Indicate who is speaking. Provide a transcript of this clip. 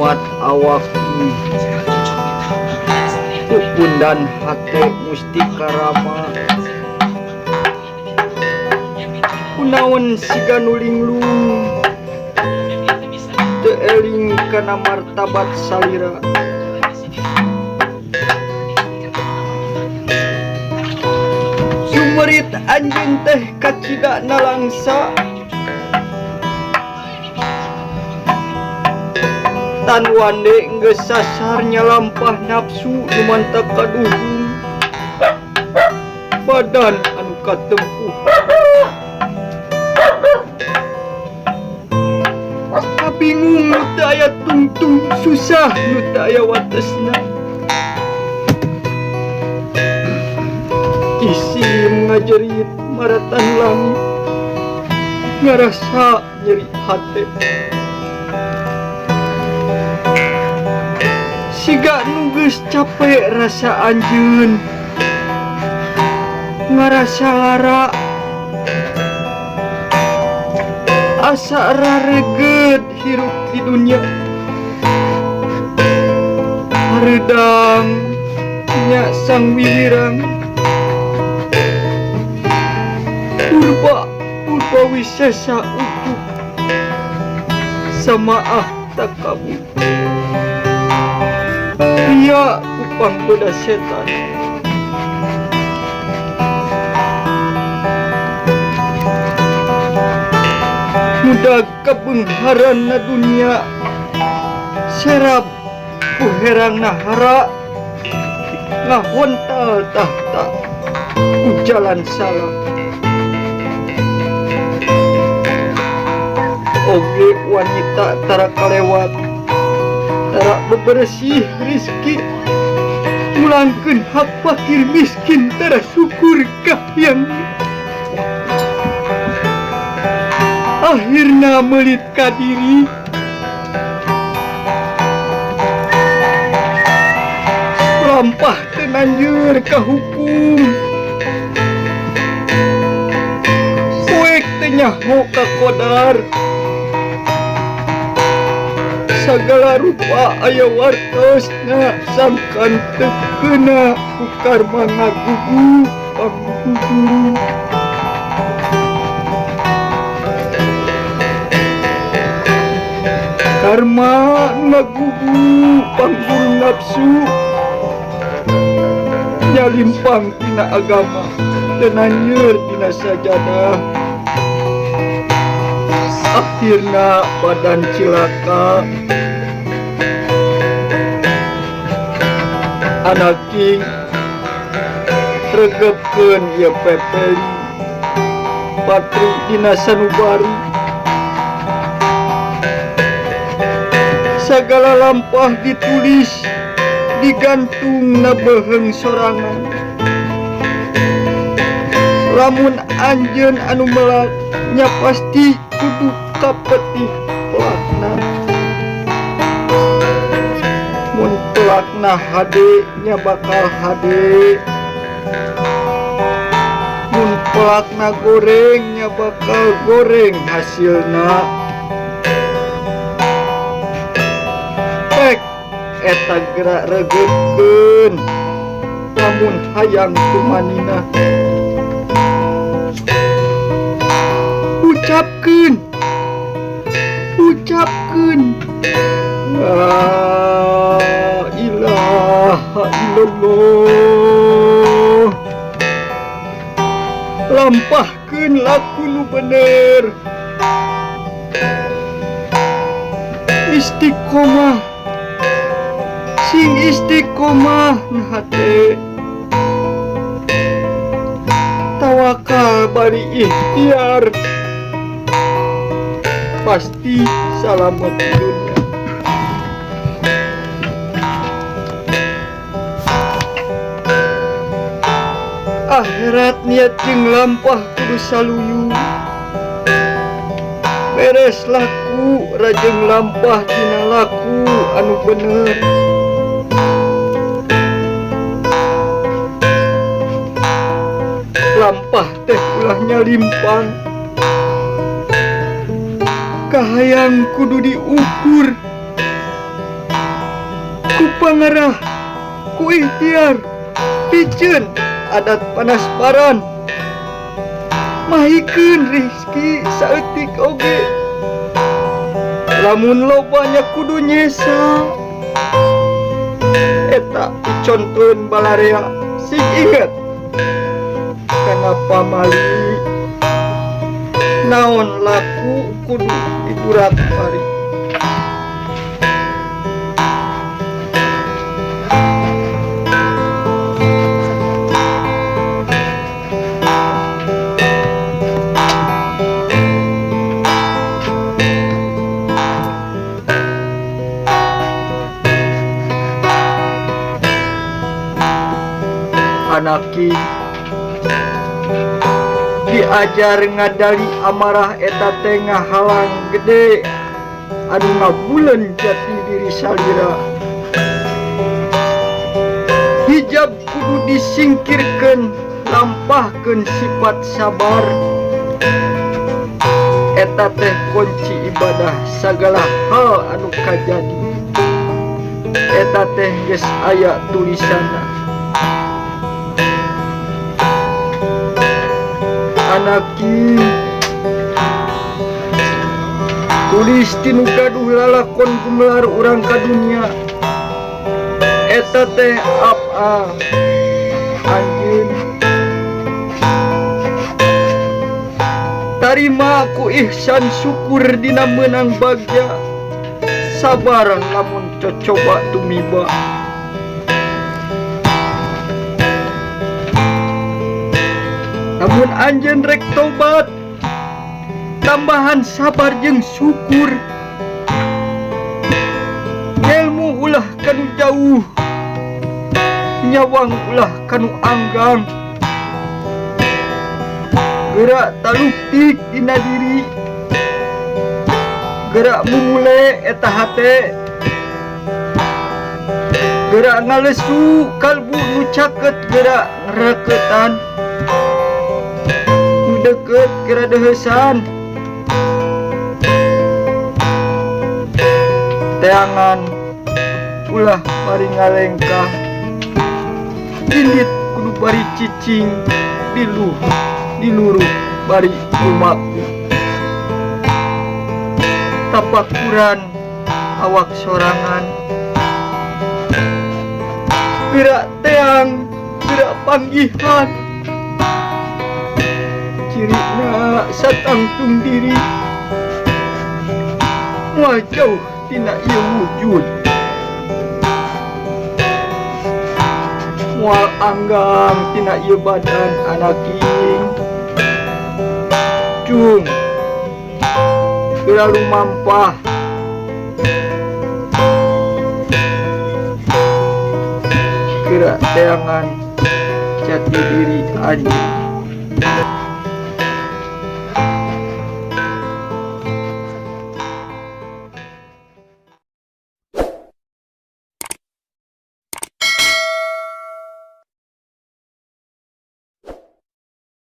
Speaker 1: Kumat awak pupundan hate mustika rama kunaon siga nu linglung teu eling kana martabat salira. Jumerit anjeun teh kacida nalangsa tan wande geus sasar nyalampah nafsu nu mantap kaduhung badan anu katempuh. Bingung nu teu aya tungtung, susah nu teu aya watesna. Isim ngajerit maratan langit ngarasa nyeri hate. Siga nu geus capek rasa anjeun ngarasa lara asa rareget hirup di dunia. Hareudang nya sang wiwirang purba purba wisesa ujuk samaah takabur ria kupang goda setan. Muda kabeungharan na dunia serap ku herang nahara ngahontal tahta ku jalan salah. Oge wanita tara kalewat tara bebersih rizki mulangkeun hak fakir miskin tara syukur kahayang. Akhirna meulit ka diri lampah teu nanjeur ka hukum poek teu nyaho ka qadar. Sagala rupa aya wartosna sangkan teu keuna ku karma ngagugu pangguru. Karma ngagugu pangguru nafsu nyalimpang tina agama teu nanjeur dina sajadah. Akhirna badan cilaka anaking regepkeun ieu pepeli patri dina sanubari. Sagala lampah ditulis digantung na beuheung sorangan. Lamun anjeun anu melak nya pasti kudu kapetih pelakna. Mun pelakna hade nya bakal hade, mun pelakna goreng nya bakal goreng hasilna. Pek eta gerak regeupkeun lamun hayang tumanina. Ucapkeun ucapkeun la ilaha illallah. Lampahkeun laku nu bener istiqomah sing istiqomah na hate tawakal bari ikhtiar pasti salamet di dunia. Akhirat niat jeung lampah kudu saluyu beres laku rajeng lampah dina laku anu bener. Lampah teh ulah nyalimpang kahayang kudu diukur. Ku pangarah ku ikhtiar piceun adat panasparan mahikeun rizki saeutik oge lamun loba nya kudu nyesa eta dicontoheun balarea sing inget kana pamali naon laku kudu diburak balik. Anaki diajar ngadali amarah eta teh ngahalang gede anu ngabuleun jati diri salira. Hijab kudu disingkirkeun, lampahkeun sifat sabar. Eta teh kunci ibadah sagala hal anu kajadi. Eta teh geus aya tulisanna. Anaki tulis tinu gaduh lalakon gumelar urang ka dunia eta teh apa anjeun tarima ku ihsan syukur dina meunang bagja sabar lamun cocoba tumiba. Lamun anjeun rek tobat tambahan sabar jeung syukur. Ilmu ulah kanu jauh, nyawang ulah kanu anggang. Gerak taluktik dina diri, gerak mumule eta hate, gerak ngalesu kalbu nu caket, gerak ngreketan nu deket gerak deheusan. Teangan ulah bari ngalengkah, indit kudu bari cicing, diluh diluruh bari lumaku. Tapakuran awak sorangan, gerak teang gerak panggihan, cirina satangtung diri moal jauh tina ieu wujud, moal anggang tina ieu badan anaking. Cung geura lumampah geura teangan jati diri anjeun.